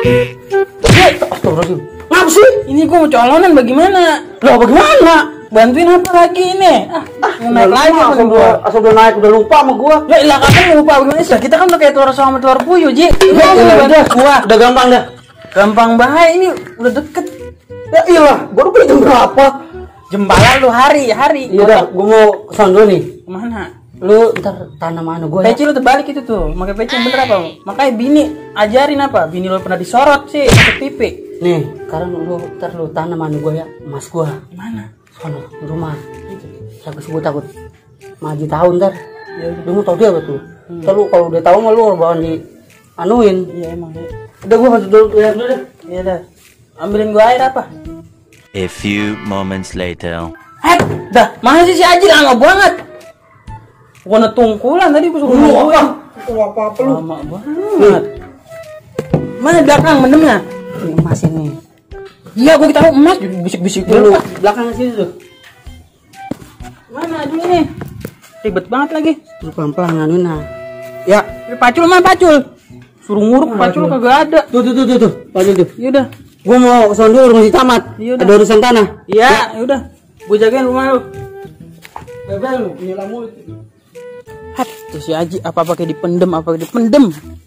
Astagfirullahaladzim. Ngapa sih? Ini gua mau colonan bagaimana? Loh bagaimana? Bantuin apa lagi ini? Mau naik lagi asal udah naik udah lupa sama gua. Ya ilah kan lupa bagaimana sih? Kita kan udah kayak telur sama telur puyuh, Ji. Udah gampang dah. Gampang bahaya ini udah deket. Ya iyalah, gua udah jam berapa? Jembala lu hari. Iya dah, gua mau kesana dulu nih. Kemana? Lu ntar tanam mana gua ya? Peci lu terbalik itu tuh. Pakai peci yang bener apa? Makanya bini ajarin apa? Bini lu pernah disorot sih pakai pipi. Nih, sekarang lu ntar lu tanam mana gua ya? Emas gua. Gimana? Sono di rumah. Siapa sih gua takut maju tahun ntar. Ya, lu mau tau dia betul. Ntar lu kalau udah tahu mah lu bakalan di anuin. Iya emang. Udah gua masuk dulu ya dulu deh. Iya dah. Ambilin gua air apa? A few moments later. Dah, mana sih si Aji lama banget. Gua netungkulan tadi gua suruh nungguin. Apa lu? Lama banget. Mana belakang mendemnya? Ini emas ini. Iya, gua tahu emas jadi bisik-bisik Dulu dulu. belakang sini tuh. Mana dulu nih? Ribet banget lagi. Lu pelan-pelan nganuin nah. Ya, Pacul mana pacul? Suruh nguruk pacul kagak ada. tuh. Pacul tuh. Yaudah. Gua mau kesana dulu rumah si Camat. Yaudah. Ada urusan tanah. Iya, yaudah. Gua jagain rumah lu. Bebel lu, nyela mulut. Tuh si Aji apa pakai dipendem,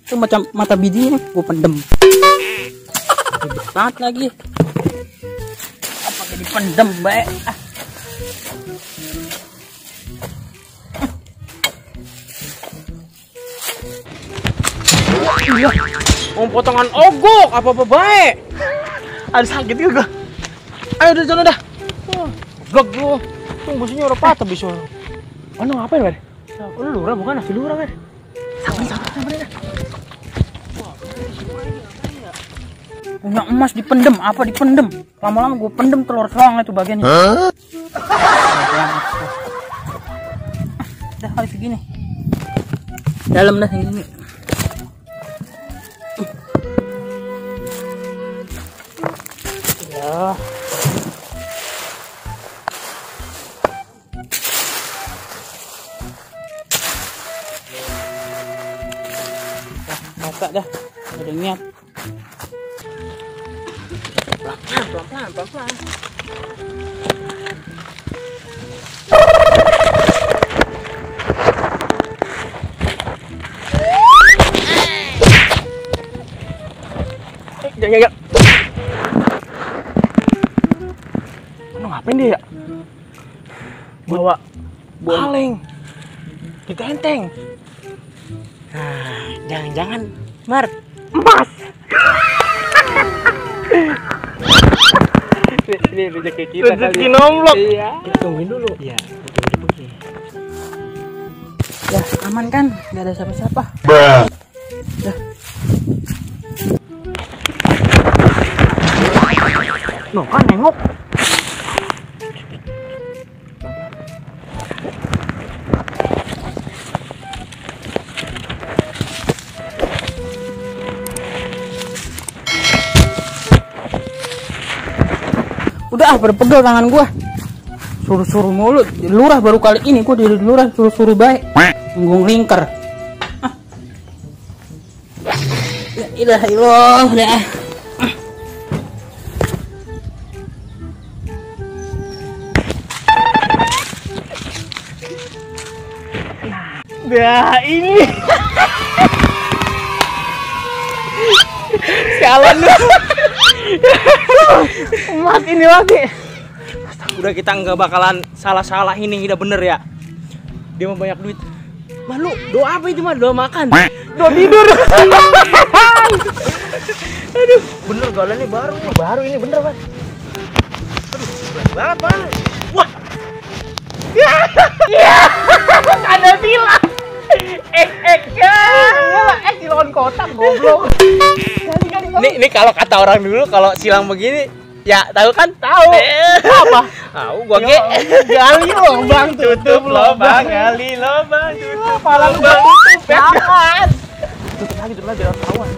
Itu macam mata bijinya gua pendem. Ribet banget lagi. Apa pakai dipendem, baik. Iya, mau potongan ogok apa baik. Ada sakit juga. Ayo udah sana dah. Gak lu. Tunggu sini udah patah bisa. Anu ngapain, Ber? Lu lurah bukan si lurah, Ber. Sabar dah. Punya emas dipendem, apa dipendem? Lama-lama gue pendem telur soang itu bagiannya. Udah kali segini. Dalam dah yang ini. Ya. Mata dah. Udah niat. Pelan-pelan. Jangan. Lu ngapain dia ya? Bawa kaleng. Ditenteng. Nah, jangan-jangan Mar, emas. Ini rezeki kita kali. Rezeki nomblok. Iya. Kita tungguin dulu. Iya, tungguin pergi. Ya, aman kan? Gak ada siapa-siapa. Dah. No, kan nengok. Udah berpegel tangan gua. Suruh-suruh mulut. Lurah baru kali ini gua di lurah suruh-suruh baik. Nunggung lingkar. La ilaha illallah. Nah, ini. Sialan lu. Emas ini lagi. Udah kita nggak bakalan salah-salah ini udah bener ya. Dia mau banyak duit. Malu, doa apa itu mah? Doa makan. Doa tidur. Aduh, bener galannya baru ini bener kan? Aduh, berat banget Bang. Wah. Ya. Ada silang. Silangan kotak goblok. Ini kalau kata orang dulu kalau silang begini ya tahu kan? Tahu. Apa? Tahu gua gali lubang tutup lubang, gali lubang tutup. Pala lubang tutup. Jangan. Tutup lagi biar ketahuan.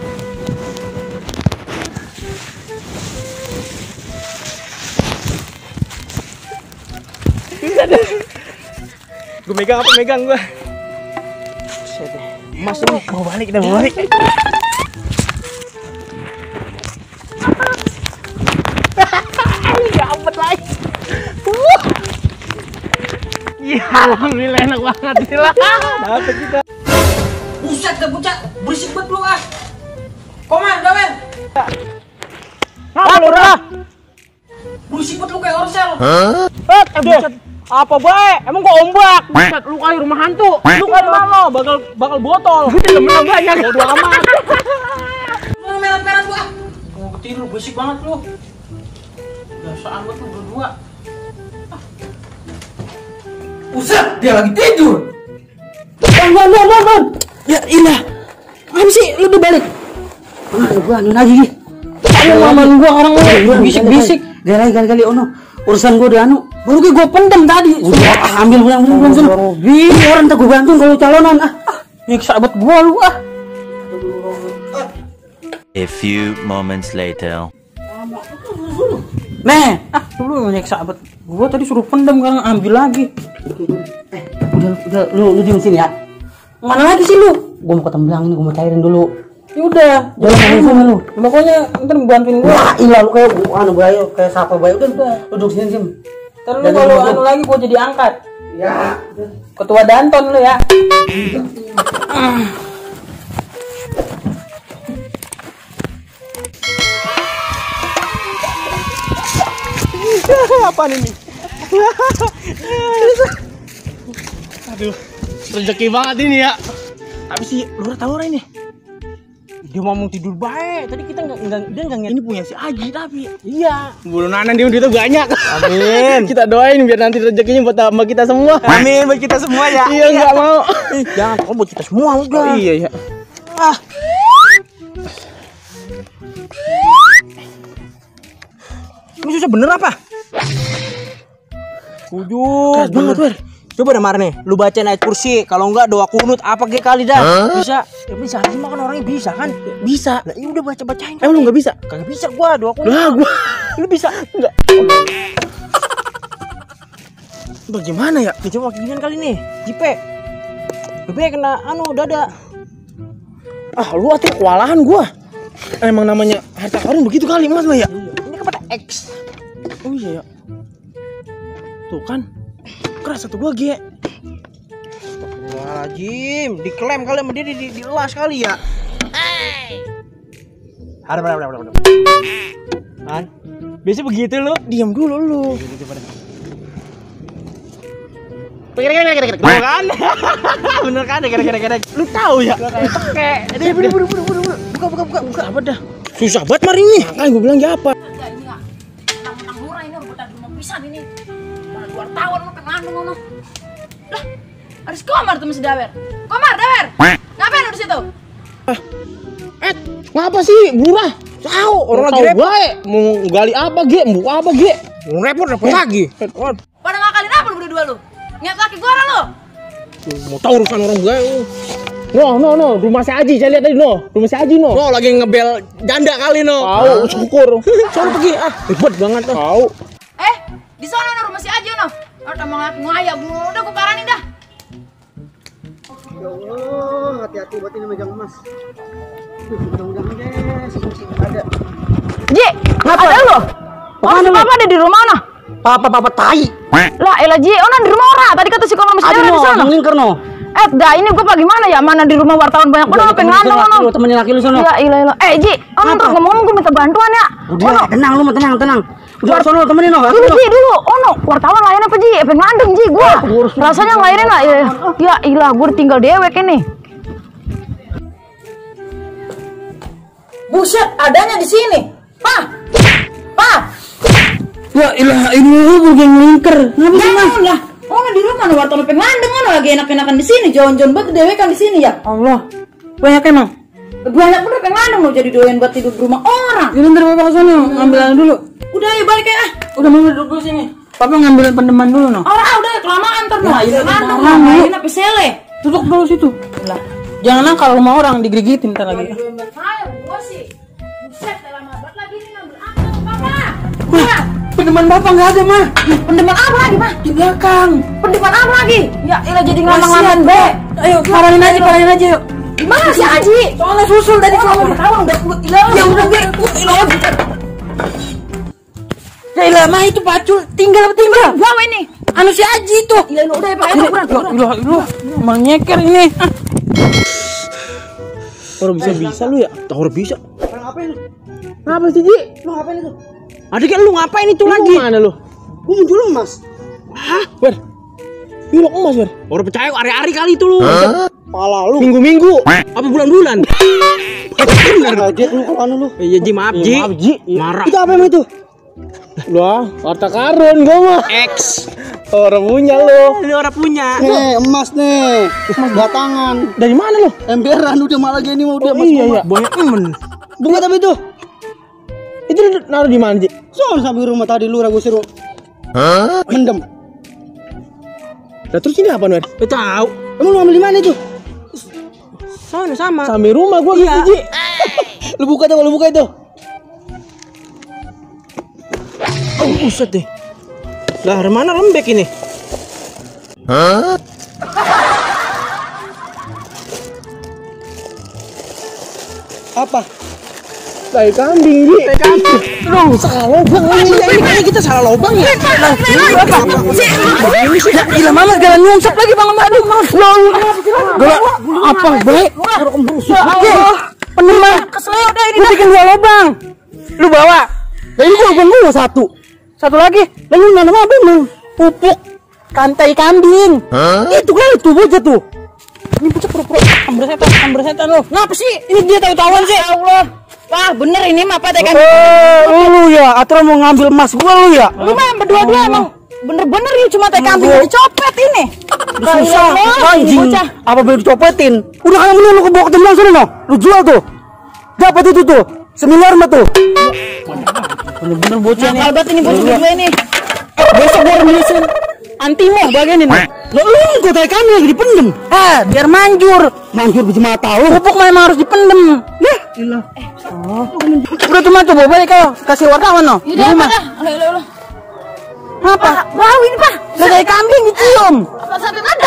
Bisa deh. Gua megang apa megang gua. Mas ini mau balik. Alhamdulillah enak banget Sila. Dapat kita. Buset dah bocah, berisik banget lu ah. Komar, Dawen. Ngapa lu dah? Berisik banget lu kayak orsel. Buset. Apa baik? Emang gua ombak. Buset, lu kali rumah hantu. Lu kali mana? Bakal botol. Temen banyak. Bodoh amat. Lu merat-merat gua. Mau ketidur berisik banget lu. Biasa amat lu berdua. Buset, dia lagi tidur. Ban. Ya ilah. Apa sih lu udah balik? Gua anu lagi. Ayo maman gua orang bisik-bisik. Gali ono. Urusan gua udah anu. Baru ke gua pendem tadi. Udah ambil pulang. Orang tak gua bantu kalau calonan ah. Nyiksa sahabat gua lu ah. A few moments later. Nih, lu nyiksa sahabat gua tadi suruh pendem sekarang ambil lagi. Udah lu di sini ya. Mana lagi sih lu? Gua mau ketemu bilang ini, gua mau cairin dulu. Ya udah, Jangan sama lu. pokoknya ntar bantuin gua. Wah, ilah lu kayak anu bayo, kayak sapa bayo. Udah, duduk sini diam. Ntar lu kalau anu lagi gua jadi angkat. Ya. Ketua Danton lu ya. Apa ini? Aduh, rezeki banget ini ya. Tapi sih, lu tahu orang ini. Dia mau tidur baik. Tadi kita dia nggak ini punya si Aji tapi. Iya. Bulu nanan dia tuh banyak. Amin. Kita doain biar nanti rezekinya buat tambah kita semua. Amin buat kita semua ya. Iya nggak mau. Jangan, kok buat kita semua udah. Oh, iya ya. Ah. Ini susah bener apa? Keras banget, Wer. Coba dah Mar nih, lu bacain ayat kursi. Kalau enggak doa kunut apa kayak kali dah. Bisa. Ya bisa sih makan orangnya bisa kan? Bisa. Lah ya udah bacain. Lu enggak bisa? Kagak bisa gua doa kunut. Lah gua. Lu bisa? Enggak. Bagaimana ya? Ya, coba ginian kali nih. Jipe. Bebe kena dada. Ah, lu atuh kewalahan gua. Emang namanya harta karun begitu kali Mas ya? Ini kepada X. Oh iya ya. Tuh kan. Keras satu gua Ge. Astagfirullahaladzim. Diklaim kali sama dia dilas kali ya. Ada. Kan? Biasa begitu lu, diam dulu lu. Kira-kira. Kan? Bener kan? Kira-kira. Lu tahu ya? Kayak buru. Buka. Apa dah? Susah banget Mar ini. Kan gua bilang ya apa? Enggak, ini enggak. Menang murah ini udah tadi mau pisan ini. Mana wartawan lu pengen ngono. Lah, ada si Komar tuh masih Dawer. Komar, Dawer. Ngapain lu di situ? Ngapa sih murah? Tahu orang lagi repot. Mau gali apa Ge? Mau apa Ge? Mau repot lagi. Pada ngakalin apa lu berdua lu? Niat laki gua lu. Mau tahu urusan orang gue. No, rumah si Aji saya lihat tadi rumah si Aji no, lagi ngebel janda kali Tahu, syukur. Soalnya pergi ribet banget Tahu. Di sana rumah si Aji no. Udah mau ngayak udah gua paranin dah. Ya Allah, hati-hati buat ini megang emas. Mudah-mudahan deh, sih ada. Ji, ada lu? Papa ada di rumah no? Papa tai. Lah, elah Ji, di rumah orang. Tadi kata si Komar masih ada di sana. Lingkar no. Ini gua bagaimana ya? Mana di rumah wartawan banyak banget pengen ngandung ono. Temenin laki lu sono. Ya ilah. Ji, terus ngomong gua minta bantuan ya. Udah, tenang lu, tenang. Udah sono temenin no. Dulu, wartawan layan apa Ji? Pengen ngandung Ji gua. Rasanya ngelayanin lah. Ya ilah, gua tinggal dewek ini. Buset, adanya di sini. Pa. Ya ilah, ini lu yang ngelingker. Kenapa sih Mas? Lah, di rumah wartawan pengen ngandung lagi enak-enakan di sini. Jalan-jalan buat dewek kan di sini ya. Allah. Banyak emang. Banyak bener pengen ngandung jadi doyan buat tidur di rumah orang. Ya bentar Bapak kesana, ngambilan dulu. Udah ayo balik ya. Udah mau duduk dulu sini. Papa ngambilin pendeman dulu no. Udah kelamaan ntar no. Ngandung Ngandung. apa sele. Duduk dulu situ. Lah. Jangan kalau rumah orang digigit ntar lagi. Gua sih. Buset, lama banget lagi nih ngambil apa, Papa? Pendeman Bapak nggak ada mah. Pendeman apa lagi, Mah? Di belakang. Pendeman apa lagi? Ya, ilah jadi ngelamang-lamang be. Ayo, paranin aja yuk. Gimana si Aji? Soalnya susul tadi kalau tahu udah ilah. Ya udah gue. Ya ilah mah itu pacul tinggal. Gua ini. Anu si Aji itu. Iya, udah ya Pak. Lu menyeker ini. Orang bisa lu ya? Tahu orang bisa. Ngapain lu? Kenapa sih, Ji? Lu ngapain itu? Adik kan lu ngapain itu lagi? Mana lu? Gua muncul emas. Hah? Ber. Ini emas, Ber. Orang percaya hari-hari kali itu lu. Pala lu. Minggu-minggu. Apa bulan-bulan? Bener aja lu kalau anu lu. Iya, Ji, maaf, Ji. Maaf, Ji. Marah. Itu apa emang itu? Lah, harta karun gua mah. X. Orang punya lu. Ini orang punya. Nih, emas nih. Emas batangan. Dari mana lu? Emberan udah malah gini mau dia emas. Iya, banyak temen. Bunga tapi itu. Itu naruh di mana, Ji? Soal sampai rumah tadi lu ragu seru. Mendem. Lah terus ini apa, Wer? Tahu. Emang lu ambil di mana itu? Sana sama. Sampai rumah gua gitu, Ji. Lu buka itu. Oh, buset deh. Lah, mana lembek ini? Apa? Tai kambing, Ji. Tai kambing. Loh, salah lubang ini. Ini kayaknya kita salah lubang ya. Ini sudah gila mama segala nyungsep lagi Bang. Aduh, gila apa baik? Penuh mah. Keselio deh ini. Lu bikin 2 lubang. Lu bawa. Lah ini gua satu. Satu lagi. Lah lu nanam apa lu? Pupuk kantai kambing. Itu kan itu bocah tuh. Ini bocah pura-pura amber setan lu. Ngapa sih? Ini dia tahu-tahuan sih. Ya Allah. Wah, bener ini mah Pak Tekan. Lu ya, atau mau ngambil emas gua lu ya? Lu mah berdua-dua emang bener-bener ya cuma teh kambing dicopet ini. Susah, anjing. Apa boleh dicopetin? Udah kan lu kebawa ke tempat sana no. Lu jual tuh. Dapat itu tuh. $1 mah tuh. Bener-bener bocah nih. Kalbat ini bocah berdua ini. Besok gua remisin antimo bagian ini. Lo lu kata kami lagi dipendem. Biar manjur. Manjur biji mata lu. Pupuk memang harus dipendem. Lah, gila. Udah cuma coba balik kau kasih wartawan no. Ini apa dah? Alah. Apa? Bau ini, Pak. Kata kambing dicium. Apa sampai mana?